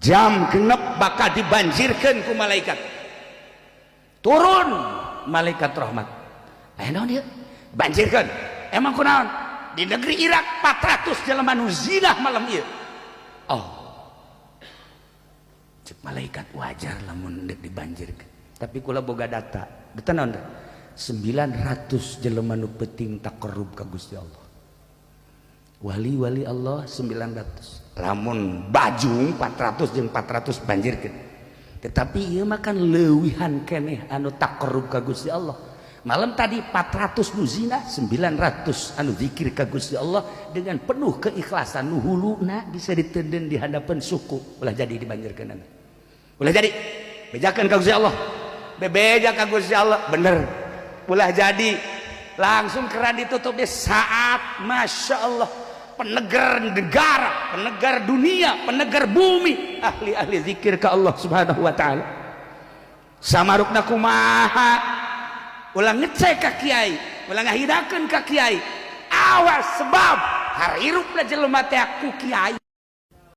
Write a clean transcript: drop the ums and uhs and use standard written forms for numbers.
Jam 6 bakal dibanjirkan ku malaikat. Turun malaikat rahmat. Aya naon ieu? Banjirkan. Emang kunaon? Di negeri Irak 400 jelema nu zina malam ieu. Oh. Cek malaikat, wajar lamun deuk dibanjirkeun. Tapi kula boga data. Data naon teh? 900 jelema nu penting taqarrub ka Gusti Allah. Wali-wali Allah 900. Lamun bajung 400 jeung 400 banjirkeun. Tetapi ieu mah kan leuwihan keneh anu taqarrub ka Gusti Allah. Malam tadi 400 nu zina, 900 anu zikir ka Gusti Allah dengan penuh keikhlasan, nu huluna bisa ditenden di hadapan suku. Ulah jadi dibanjirkeun. Ulah jadi. Bejakeun ka Gusti Allah. Bebeja ka Gusti Allah, bener. Ulah jadi. Langsung keran ditutup di saat, Masya Allah, penegar negara, penegar dunia, penegar bumi, ahli-ahli zikir ke Allah Subhanahu wa Ta'ala. Samarukna kumaha? Ulah ngecek ka kiai, ulah ngahirakeun ka kiai. Awas, sebab harurupna jelema teh ku kiai.